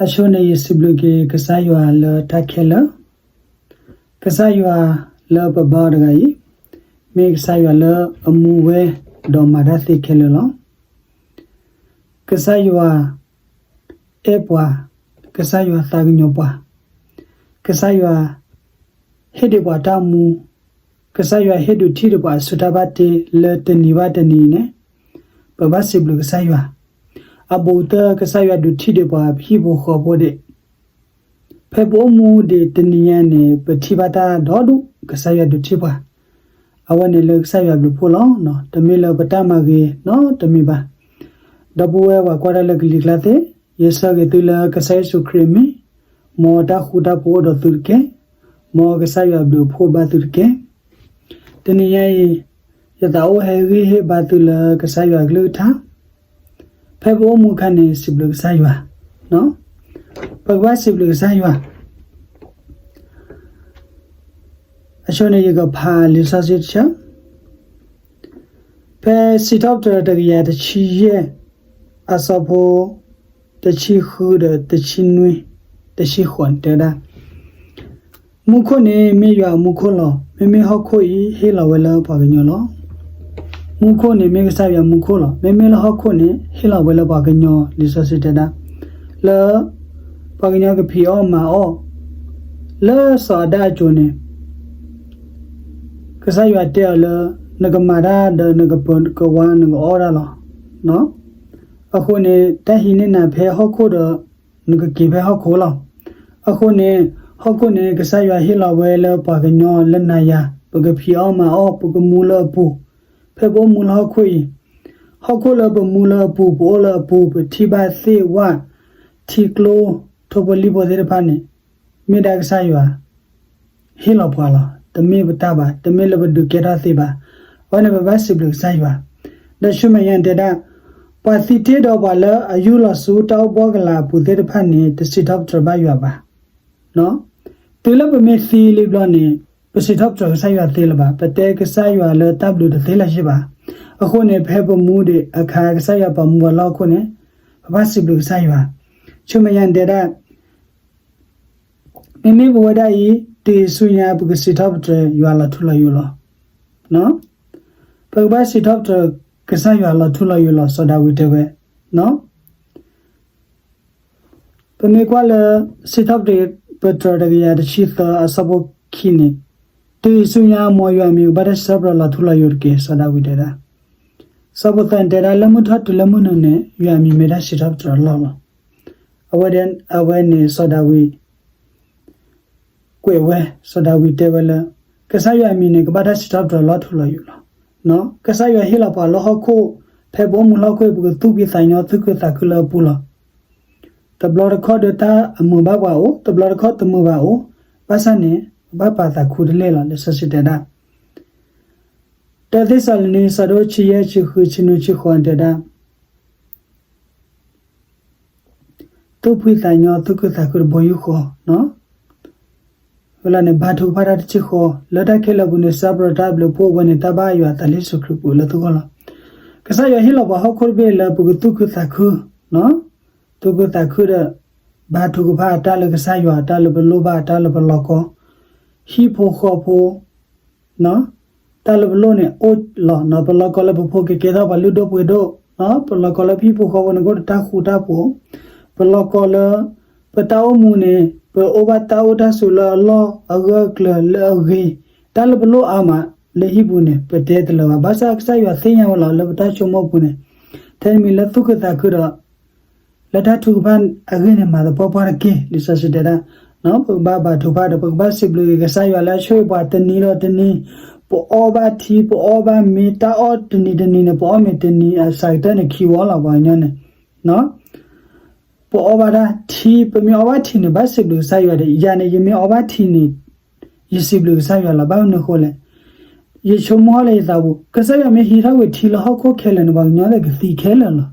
အဆိန့ၣ်ယစံးဘျုးက့ၤကစၢ်ယွၤလၢတၢ်ခဲလၢာ်, ကစၢ်ယွၤလၢပဘါအီၤတဂၤအံၤ, မ့ၢ်ကစၢ်ယွၤလၢအမူဝဲဒီးမၤတၢ်သ့ခဲလၢာ်လီၤ. ကစၢ်ယွၤအဲၣ်ပှၤ, ကစၢ်ယွၤသးကညီၤပှၤ, ကစၢ်ယွၤ ဟ့ၣ်ဒံးပှၤတၢ်မူ, ကစၢ်ယွၤဟ့ၣ်ဒုးထံၣ်ဒံးပှၤအစုတၢ်ဘၣ်တ့လၢတနံၤဘၣ်တနံၤအံၤန့ၣ်, ပဘၣ်စံးဘျုးကစၢ်ယွၤ. အဘူးကတၢၢ် ကစၢ်ယွၤဒုးထံၣ်ဒံးပှၤဟံၣ်ဖိဃီဖိဒံး, ဖဲပအိၣ်မူဒံးတနံၤညါန့ၣ် ပထံၣ်ဘၣ်တၢ်ဒီဒူၣ် ကစၢ်ယွၤဒုးထံၣ်ပှၤ, အဝဲန့ၣ်လၢကစၢ်ယွၤဘျုးဖှိၣ်လီၤ. တမ့ၢ်လၢပတၢ်မၤဂ့ၤနီတမံၤဘၣ်. ဒီပုၢ်ဝဲၢ်ပှၤကွၢ်တၢ်လၢကလံၤကျါသ့ၣ်, ယဆၢဂ့ၤသုလၢကစၢ်ယ့ၣ်ၡူးခရံာ်အမံၤ, မ်တၢ်ဃူတၢ်ဖိးအိၣ်ဒီးသုတက့ၢ်. မ်ကစၢ်ယွၤဘျုးဖှိၣ်ဘၣ်သုတက့ၢ်. တနံၤညါအံၤ, ယသးအိၣ်ဟဲဂံၢ်ဟ့ၣ်ဘါသုလၢကစၢ်ယွၤကလုၢ်ကထါ, ဖဲပအိၣ်မူအခါန့ၣ် စံးဘျုးကစၢ်ယွၤ, ပကဘၣ်စံးဘျုးကစၢ်ယွၤ. အဆိန့ၣ်ယကဖးလံာ်စီဆှံတဆၢ, ဖဲစံးထီၣ်ပတြၢၤတကယၤတဆံယဲၢ် အဆၢဖိ တဆံဃုဒီးတဆံနွံ, တဆံဃိးန့ၣ်တဲဝဲဒၣ်, မူခိၣ်န့ၣ်မ့ၢ်ယွၤအမူခိၣ်လီၤ. မ့မ့ၢ်ဟီၣ်ခိၣ်အံၤဟ့ၣ်လီၤဝဲလၢပှၤကညီလီၤ. မူခိၣ်န့ၣ်မ့ၢ်ကစၢ်ယွၤမူခိၣ်လီၤ. မ့မ့ၢ်လၢဟီၣ်ခိၣ်န့ၣ် ဟ့ၣ်လီၤဝဲလၢပှၤကညီ, လံာ်စီဆှံတဲဒၣ်, လၢ ပှၤကညီကဖံးအီၣ်မၤအီၣ်, လၢစီၤအၤဒၣ်အစိၤန့ၣ် ကစၢ်ယွၤတဲအီၤလၢ နကမၤတၢ်ဒီးနကပၢၤကဝါ နကအီၣ်တၢ်လီၤ. အဃိန့ၣ် တၢ်ဟံးန့ၢ်နၤဖဲဟီၣ်ခိၣ်ဒီး နကက့ၤဖဲဟီၣ်ခိၣ်လီၤ. အဃိန့ၣ် ဟီၣ်ခိၣ်န့ၣ် ကစၢ်ယွၤဟ့ၣ်လီၤဝဲလၢပှၤကညီလၢနၤယၤ, ပကဖံးအီၣ်မၤအီၣ် ပကမူလၢအပူၤ, ဖဲပအိၣ်မူလၢဟီၣ်ခိၣ်အံၤ, ဟီၣ်ခိၣ်လၢပမူလၢအပူၤ ပအိၣ်လၢအပူၤ ပထံၣ်ဘၣ်သ့ၣ်ဝၣ် ထံကျိ ထိၣ်ဖိလံၣ်ဖိသ့ၣ်တဖၣ်န့ၣ် မ့ၢ်ဒၣ်ကစၢ်ယွၤ ဟ့ၣ်လီၤပှၤလီၤ. တမ့ၢ်ပတၢ်ဘၣ်, တမ့ၢ်လၢပဒုးကဲထီၣ်သ့ဘၣ်. အဝဲန့ၣ်ပဘၣ်စံးဘျုးကစၢ်ယွၤ. ဒီးဆူမဲာ်ညါတဲဒၣ်, ပှၤသံတ့ဒီးပှၤလၢအယူၢ်လီၤဆူတၢ်အိၣ်ဘှီၣ်ကလာ်အပူၤသ့ၣ်တဖၣ်န့ၣ် တစံးထီၣ်ပတြၢၤဘၣ်ယွၤဘၣ်. တုၤလၢပမ့ၢ်သံလံဘျီန့ၣ် ပစံးထီၣ်ပတြၢၤကစၢ်ယွၤသ့လၢၤဘၣ်, ပတဲကစၢ်ယွၤလၢတၢ်ဘျုးတသ့လၢၤဘၣ်. အဃိန့ၣ် ဖဲပမူဒံးအခါ ကစၢ်ယွၤပာ်မူပှၤလၢဟီၣ်ခိၣ်န့ၣ် ပဘၣ်စံးဘျုးကစၢ်ယွၤ. ဆူမဲာ်ညါတဲဒၣ် မ့မ့ၢ်ပဝဲဒၣ်အံၤ တုၤဆူညါပကစံးထီၣ်ပတြၢၤယွၤလီၤထူလီၤယိာ်လီၤ. ပကဘၣ်စံးထီၣ်ပတြၢၤကစၢ်ယွၤလီၤထူလီၤယိာ်လီၤ စီၤဒၤဝံးတဲဝဲ. ပမ့ၢ်ကွၢ်လၢ စံးထီၣ်ပတြၢၤတကယၤတဆံသၢအဆၢဖိခံန့ၣ်, တုၤဆူညါမ်ယွၤအမံၤကဘၣ်တၢ်စံးထီၣ်ပတြၢၤလီၤထူလီၤယိာ်တက့ၢ် စီၤဒၤဝံးတဲဒၣ်. ဆၢဖိသၢန့ၣ်တဲဒၣ် လၢမုၢ်ထီၣ်တုၤလၢမုၢ်နုာ်န့ၣ် ယွၤအမံၤမ့ၢ်တၢ်စံးထီၣ်ပတြၢၤအလီၢ်လီၤ. အဝဲန့ၣ်စီၤဒၤဝံး ကွဲးဝဲ စီၤဒၤဝံးတဲဝဲလၢ ကစၢ်ယွၤအမံၤန့ၣ် ကဘၣ်တၢ်စံးထီၣ်ပတြၢၤလီၤထူလီၤယိာ်လီၤ. ကစၢ်ယွၤဟ့ၣ်လီၤပှၤလၢဟီၣ်ခိၣ် ဖဲပအိၣ်မူလၢဟီၣ်ခိၣ် ပကသူၣ်ဖှံသးညီသူၣ်ခုသးခုလၢအပူၤလီၤ. တဘျီတခီၣ်ဒီးတၢ်အမုာ်ဘၣ်ပှၤအိၣ်, တဘျီတခီၣ်တမုာ်ဘၣ်အိၣ်, ဘၣ်ဆၣ်န့ၣ် ပဘၣ်ပာ်သးခူတလ့ၢ်လီၤ လံာ်စီဆှံတဲဒၣ်. တၢသ့းစၤလနံ ဆၢဒိၣ်ဆံယဲၢ် ဆံဃု ဆံနွံ ဆံဃိးန့ၣ်တဲဒၣ် သူၣ်ဖှံသးညီ သူၣ်ခုသးခုတဘိယူၢ်ဃီ, ဝဲလၢန့ၣ် ဘါထုကဖၣ်တၢ်တထံၣ်ဃီ, လၢတၢ်ခဲလၢာ်ပူၤန့ၣ် စံးထီၣ်ပတြၢၤတၢ်ဘျုးဖှိၣ်ဝဲန့ၣ် တၢ်ဘၣ်ယွၤအသးလံာ်စီဆှံခရံာ်ပူၤလၢသုဂီၢ်လီၤ. ကစၢ်ယွၤဟ့ၣ်လီၤပှၤဟီၣ်ခိၣ်တဘ့ၣ်လၢပကသူၣ်ခုသးခု, သူၣ်ခုသးခုဒီး ဘါထုကဖၣ်တၢ်လၢကစၢ်ယွၤ တၢ်လၢပလိၣ်ဘၣ် တၢ်လၢပလီၢ်ကီ, ဟံၣ်ဖိဃီဖိ တၢ်လၢပလိၣ်န့ၣ်အိၣ်လီၤ. ပလီၢ်ကီလၢပဖိကကဲထီၣ်ပှၤလုၢ်ဒိၣ်ပှ့ၤဒိၣ်, ပလီၢ်ကီလၢပဟံၣ်ဖိဃီဖိန့ၣ်ကအိၣ်ဒီးတၢ်ဃူတၢ်ဖိး, ပလီၢ်ကီလၢ ပတၢ်အိၣ်မူန့ၣ် ပအိၣ်ဘၣ်တၢ်အိၣ်တၢ်ဆိးလၢအလီၢ် အဂၢၢ်အကျၢၤလၢအဂ့ၤ, တၢ်လၢပလိၣ်အါမး လၢဟံၣ်ပူၤန့ၣ် ပတဲတလၢာ်ဘၣ်. ဘၣ်ဆၣ်ကစၢ်ယွၤသ့ၣ်ညါဝဲလီၤ လၢပတၢ်ဆိကမိၣ်ပူၤန့ၣ်, ထဲတမံၤလၢသူၣ်ခုသးခုဒီး လၢတၢ်ထုကဖၣ်အဂ့ၢ်န့ၣ် မၤသပှၢ်ပှၢ်တက့ၢ် လံာ်စီဆှံတဲဒၣ်. ပကဘၣ်ဘါထုကဖၣ်ဒီး ပကဘၣ်စံးဘျုးက့ၤကစၢ်ယွၤလၢအဆိၣ်ဂ့ၤပှၤတနံၤဒီးတနံၤ, ပအီၣ်ဘၣ်ထံ ပအီၣ်ဘၣ်မ့ၤ တၢ်အီၣ်တနံၤတနံၤန့ၣ် ပအီၣ်မ့ၤတနံၤအစှၤကတၢၢ်န့ၣ်ခံဝီလီၤ ပှၤကညီန့ၣ်, ပအီၣ်ဘၣ်ဒၣ်ထံ ပမ့ၢ်အီၣ်ဘၣ်ထံန့ၣ် ဘၣ်စံးဘျုးကစၢ်ယွၤဒီး ယၤန့ၣ် ယမ့ၢ်အီၣ်ဘၣ်ထံန့ၣ် ယစံးဘျုးကစၢ်ယွၤလီၤ. ဘၣ်မနုၤအဃိလဲၣ်, ယဆိကမိၣ်လၢယသးပူၤ ကစၢ်ယွၤမ့ၢ်ဟံးထီၣ်ကွံာ်ထံလၢဟီၣ်ခိၣ်ခဲလၢာ်န့ၣ် ပှၤကညီသ့ၣ်ကသံခဲလၢာ်လီၤ.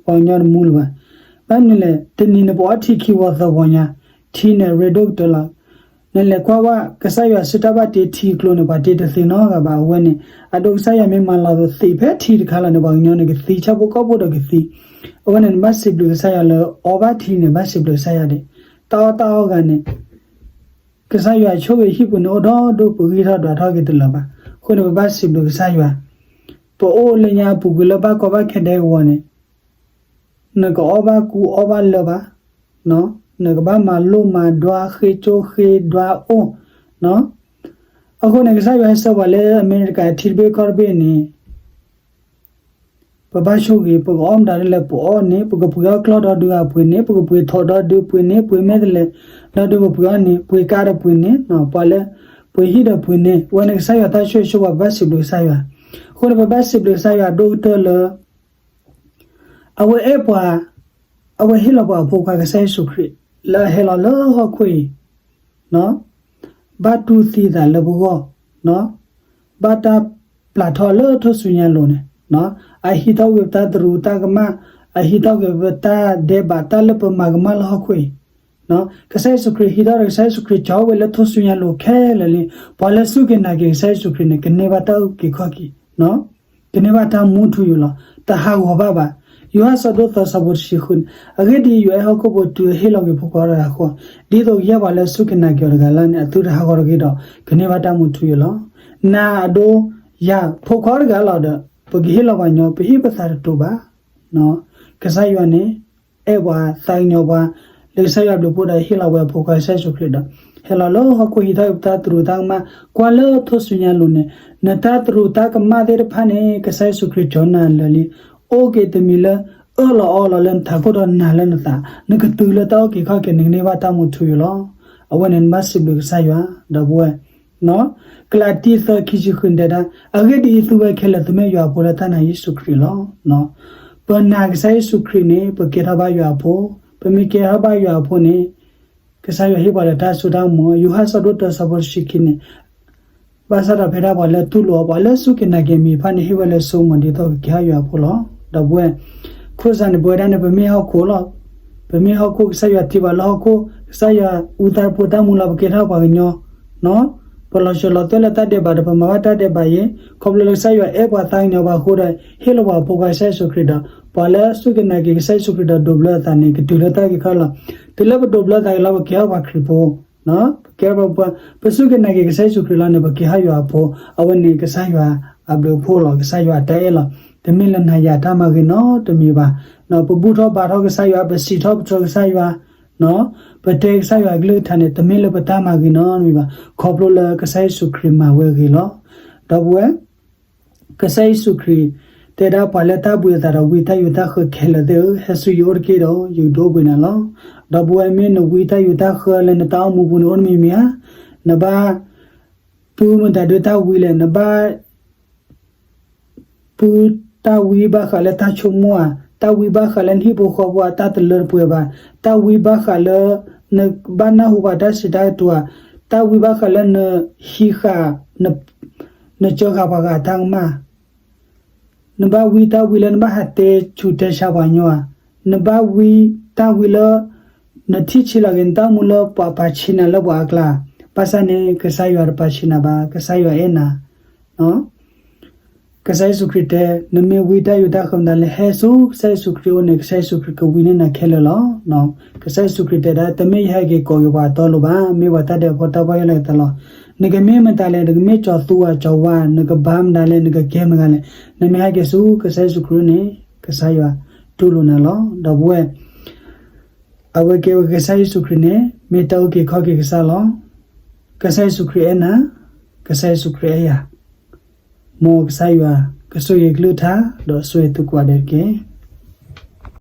ပှၤကညီတမူလၢၤဘၣ်. ဘၣ်မနုၤလဲၣ်, တနံၤန့ၣ် ပအီၣ်ထံခံဝီသၢဝီညါ, ထံန့ၣ်အရ့ဒိၣ်ကတၢၢ်လီၤ. နလဲၤကွၢ်ဝဲ ကစၢ်ယွၤစုတၢ်ဘၣ်တ့ထံကျိန့ၣ် ပှၤတ့တသ့နီတဂၤဘၣ်. အဝဲန့ၣ် အဒိကစၢ်ယွၤမ့ၢ်မၤလီၤသ့ဖဲထံတခါလီၤန့ၣ် ပှၤကညီန့ၣ်ကသံ, ဆၣ်ဖိကီၢ်ဖိဒီးကသံ အဝဲန့ၣ်နဘၣ်စံးဘျုးကစၢ်ယွၤလၢအီၣ်ဘၣ်ထံန့ၣ် ဘၣ်စံးဘျုးကစၢ်ယွၤဒံး, တၢ်အီၣ်တၢ်အီဂၤန့ၣ် ကစၢ်ယွၤဆိၣ်ဂ့ၤဟံၣ်ပူၤန့ၣ်အိၣ်ဒီးဒိၣ်ပဂံၢ်ထီၣ်ဒွးထီၣ်က့ၤတလၢာ်ဘၣ်. အဃိန့ၣ် ပဘၣ်စံးဘျုးကစၢ်ယွၤ, ပအိၣ်လၢညါအပူၤကွံာ်လၢဘၣ်ကီဘၣ်ခဲဒဲကဝီၤန့ၣ် နကအီၣ်ဘၣ်ကူအီၣ်ဘၣ်လၢဘၣ်, နကဘၣ်မၤလိမၤဒွးဃ့ကၠိဃ့ဒွးအိၣ်, အဃိန့ၣ် ကစၢ်ယွၤဟဲဆှၢပှၤလၢအမဲရကၤထံတဘ့ၣ်ကီၢ်တဘ့ၣ်န့ၣ် ပဘၣ်ဆိၣ်ဂ့ၤ ပကအီၣ်မတၤဒ်လဲၣ်ပအီၣ်န့ၣ်, ပကပှ့ၤအီၣ်ကျီၢ်ဒီးဒုးအပှ့ၤန့ၣ်, ပကပှ့ၤထိးဒီးဒုးပှ့ၤန့ၣ်, ပှ့ၤမဲာ်တဲးလဲးဒီးဒုးပပှ့ၤအီၣ်န့ၣ်, ပှ့ၤကါဒီးပှ့ၤန့ၣ်, ပှၤလၢ ပှ့ၤဟံၣ်ဒီးပှ့ၤန့ၣ်, အဝဲန့ၣ်ကစၢ်ယွၤတၢ်ဆိၣ်ဂ့ၤဆိၣ်ဝါ ပဘၣ်စံးဘျုးကစၢ်ယွၤ. အဃိန့ၣ် ပဘၣ်စံးဘျုးကစၢ်ယွၤဒိၣ်ကတၢၢ်လၢ အဝဲအဲၣ်ပှၤ, အဝဲဟ့ၣ်လီၤပှၤအဖိခွါကစၢ်ယ့ၣ်ၡူးခရံာ် လၢအဟဲလီၤလၢဟီၣ်ခိၣ်အံၤ ဘၣ်တူၢ်သံသးလၢပဂီၢ်, ဘၣ်တၢ်ပျၢ်ထီၣ်လၢထူၣ်စုညါလိၤန့ၣ်, အဟံးထီၣ်ကွံာ်ပတၢ်သရူးတၢ်ကမၣ်, အဟံးထီၣ်ကွံာ်ပတၢ်ဒဲးဘးတၢ်လၢပမၤကမၣ်လၢဟီၣ်ခိၣ်အံၤ, ကစၢ်ယ့ၣ်ၡူးခရံာ်ဟံးထီၣ်ဒီး ကစၢ်ယ့ၣ်ၡူးခရံာ်ကၠီဝဲလၢထူၣ်စုညါလိၤခဲလၢာ်လံ. ပှၤလၢစူၢ်က့ၤနာ်က့ၤကစၢ်ယ့ၣ်ၡူးခရံာ်န့ၣ် ကန့ၢ်ဘၣ်တၢ်အုၣ်က့ၤခီၣ်က့ၤ ကန့ၢ်ဘၣ်တၢ်မူထူယိာ်လီၤ. တဟးဂီၤဘၣ်ဘၣ်. ယိၤဟၣ်ဆၢဒိၣ်သၢဆၢဖိတဆံဃုန့ၣ်, အဂ့ၢ်ဒ်အံၤ, ယွၤအဲၣ်ဟီၣ်ခိၣ်ဖိတုၤအဟ့ၣ်လီၤက့ၤဖိခွါတဂၤအဃိ, ဒ်သိးကယဲၢ်ပှၤလၢစူၢ်က့ၤနာ်က့ၤအီၤတဂၤလၢ်လၢ်န့ၣ် အသုတဟးဂီၤတဂ့ၤဒီး ကန့ၢ်ဘၣ်တၢ်မူထူယိာ်လီၤ. နၤအဒိ ယၤ ဖိခွါတဂၤလီၤဒီး ပကဟ့ၣ်လီၤပှၤညီ ပဟ့ၣ်ပသးတတူာ်ဘၣ်. ကစၢ်ယွၤန့ၣ် အဲၣ်ပှၤသးကညီၤပှၤ လၢကစၢ်ယွၤဘျုးဖှိၣ်ဒီးဟ့ၣ်လီၤဝဲအဖိခွါကစၢ်ယ့ၣ်ၡူးခရံာ်ဒီး ဟဲလီၤလၢဟီၣ်ခိၣ်ဟံးထီၣ်ပတၢ်သရူးတၢ်ကမၣ် ကွၢ်လၢထူၣ်စုညါလိၤန့ၣ်, နတၢ်သရူးတၢ်ကမၣ်သ့ၣ်တဖၣ်န့ၣ် ကစၢ်ယ့ၣ်ၡူးခရံာ်ကၠီနၤလၢာ်လံ. အိၣ်က့ၤတမံၤလၢ အၢၣ်လီၤအီလီၤလၢနထးခိၣ်ဒီးနၤလၢနသး, နကတုၤလၢတၢ်အုၣ်က့ၤခီၣ်က့ၤ နကန့ၢ်ဘၣ်တၢ်မူထူယိာ်လီၤ. အဝဲန့ၣ်နဘၣ်စံးဘျုးကစၢ်ယွၤ ဒီပုၢ်ဝဲၢ် ကလၤတံ သၢ ခံဆံဃု တဲဒၣ်, အဂ့ၢ်ဒ်အံၤ သုဝဲခဲလၢာ် သုမ့ၢ်ယွၤအဖိလၢတၢ်နာ်ယ့ၣ်ၡူးခရံာ်လီၤ. ပနာ်ကစၢ်ယ့ၣ်ၡူးခရံာ်န့ၣ် ပကဲထီၣ်ဘၣ်ယွၤအဖိ, ပမ့ၢ်ကဲထီၣ်ဘၣ်ယွၤအဖိန့ၣ် ကစၢ်ယွၤဟ့ၣ်ပှၤဒီးတၢ်စိတၢ်ကမီၤ, ယိၤဟၣ်ဆၢဒိၣ်တၢဆၢဖိတဆံခံန့ၣ်, ဘၣ်ဆၣ်ဒီးဖဲဒၣ်ပှၤလၢတူၢ်လိာ်အီၤ ပှၤလၢစူၢ်က့ၤနာ်က့ၤအမံၤတဖၣ်န့ၣ် ဟ့ၣ်ဝဲလၢစိကမီၤဒ်သိးကကဲထီၣ်ယွၤအဖိလီၤ. ဒီပုၢ်ဝဲၢ် ခိၣ်စးန့ၣ် ပဝဲဒၣ်န့ၣ် ပမ့ၢ်ဟီၣ်ခိၣ်လီၤ. ပမ့ၢ်ဟီၣ်ခိၣ် ကစၢ်ယွၤတ့ပှၤလၢဟီၣ်ခိၣ်, ကစၢ်ယွၤအူသးဖိတၢ်မူလီၤ ပကဲထီၣ်ပှၤကညီ ပလီၤစၢၤလီၤသွဲၣ်လၢတၢ်ဒဲးဘးဒီး ပမၤဘၣ်တၢ်ဒဲးဘးအံၤ, ခီဖျိလၢကစၢ်ယွၤအဲၣ်ပှၤသးကညီၤပှၤအဃိဒီး ဟ့ၣ်လီၤပှၤအဖိခွါကစၢ်ယ့ၣ်ၡူးခရံာ်ဒီး ပှၤလၢစူၢ်က့ၤနာ်က့ၤကစၢ်ယ့ၣ်ၡူးခရံာ်ဒီးဒိးဘျၢအသးန့ၣ် ကတုၤလၢတၢ်အုၣ်က့ၤခီၣ်က့ၤလီၤ. တုၤလၢပဒိးဘျၢသးက့ၤလီၤ ပကဲထီၣ်ပှၤခရံာ်ဖိ, ပကဲထီၣ်ပှၤ, ပစူၢ်က့ၤနာ်က့ၤကစၢ်ယ့ၣ်ၡူးခရံာ်လီၤန့ၣ် ပကဲထီၣ်ယွၤအဖိ, အဝဲန့ၣ်ကစၢ်ယွၤအဘျုးအဖှိၣ်လီၤ, ကစၢ်ယွၤအတၢ်အဲၣ်လီၤ. တမ့ၢ်လၢနၤယၤတၢ်မၤဂ့ၤနီတမံၤဘၣ်. ပဘူၣ်ထီၣ်ဘါထီၣ်ကစၢ်ယွၤ, ပစံးထီၣ်ပတြၢၤကစၢ်ယွၤ, ပတဲကစၢ်ယွၤအကလုၢ်ကထါန့ၣ် တမ့ၢ်လၢပတၢ်မၤဂ့ၤနီတမံၤဘၣ်, ခီဖျိလၢကစၢ်ယ့ၣ်ၡူးခရံာ်မၤဝဲအဂ့ၢ်လီၤ. ဒီပုၢ်ဝဲၢ် ကစၢ်ယ့ၣ်ၡူးခရံာ် တဲဒၣ်ပှၤလၢတၢ်ဘှံးအသးဒီး ဝံတၢ်ယိးတၢ်ဃၢခဲလၢာ်သ့ၣ်ဧၢ, ဟဲဆူယအိၣ်တက့ၢ်ဒီး ယကဒုးအိၣ်ဘှံးနၤလီၤ. ဒီပုၢ်ဝဲၢ် မ့ၢ်နဝံတၢ်ယိးတၢ်ဃၢလၢနတၢ်အိၣ်မူပူၤန့ၣ် အိၣ်တမံၤမံၤဧါ. နဘၣ် ပုမတၤဒုးတၢ်ဝံလဲၣ်, နဘၣ် ပုတၢ်ဝံဘၣ်ဃးလၢတၢ်ဆိကမိၣ်ဧါ, တၢ်ဝံဘၣ်ဃးလၢနဟံၣ်ဖိဃီဖိအတၢ်တလၢတပှဲၤဘၣ်, တၢ်ဝံဘၣ်ဃးလၢ နဘၣ်နၢ်ဟူပှၤတၢ်စံးတၢ်ကတိၤဧါ, တၢ်ဝံဘၣ်ဃးလၢနဟံးဃာ် နစၢဃာ်ပှၤဂၤအတၢ်ကမၣ်, နဘၣ်ဝံတၢ်ဝံလၢနဘၣ်ဟးတဲဆူးတဲဆါပှၤကညီဧါ, နဘၣ်ဝံတၢ်ဝံလၢ နထံၣ်ဆံးလီၤက့ၤနတၢ်အိၣ်မူလၢပှၤပာ်ဆံးနၤလၢပှၤအကျါ, ဘၣ်ဆၣ်န့ၣ် ကစၢ်ယွၤတပာ်ဆံးနၤဘၣ်, ကစၢ်ယွၤအဲၣ်နၤ ကစၢ်ယ့ၣ်ၡူးခရံာ်တဲ နမ့ၢ်ဝံတၢ်ယိးတၢ်ဃၢမတၤလဲၣ်, ဟဲဆူကစၢ်ယ့ၣ်ၡူးခရံာ်အအိၣ်န့ၣ် ကစၢ်ယ့ၣ်ၡူးခရံာ်ကဝံန့ၢ်နၤခဲလၢာ်လီၤ. ကစၢ်ယ့ၣ်ၡူးခရံာ်တဲဒၣ် တမ့ၢ်ယဟဲက့ၤကိးက့ၤပှၤအတီအလိၤဘၣ်, မ့ၢ်ပှၤတၢ်ဒဲးဖိတၢ်ပီၢ်ယၢ်လီၤက့ၤသးလီၤ. နကမ့ၢ်မတၤလဲၣ်, နကမ့ၢ်ကၠီၤသူဧါ, ကၠီၤဝါ, နကဘါမတၤလဲၣ်, နကကဲမတၤလဲၣ်, နမ့ၢ်ဟဲက့ၤဆူကစၢ်ယ့ၣ်ၡူးခရံာ်န့ၣ် ကစၢ်ယွၤတူၢ်လိာ်နၤလီၤ. ဒီပုၢ်ဝဲၢ် အဝဲကဲဝဲကစၢ်ယ့ၣ်ၡူးခရံာ်န့ၣ် မ့ၢ်တၢ်အုၣ်က့ၤခီၣ်က့ၤကစၢ်လီၤ. ကစၢ်ယ့ၣ်ၡူးခရံာ်အဲၣ်နၤ, ကစၢ်ယ့ၣ်ၡူးခရံာ်အဲၣ်ယၤ, မ်ကစၢ်ယွၤကဆိၣ်ဂ့ၤကလုၢ်ကထါ ဒီးဆိၣ်ဂ့ၤသုကိးဂၤဒဲးတက့ၢ်.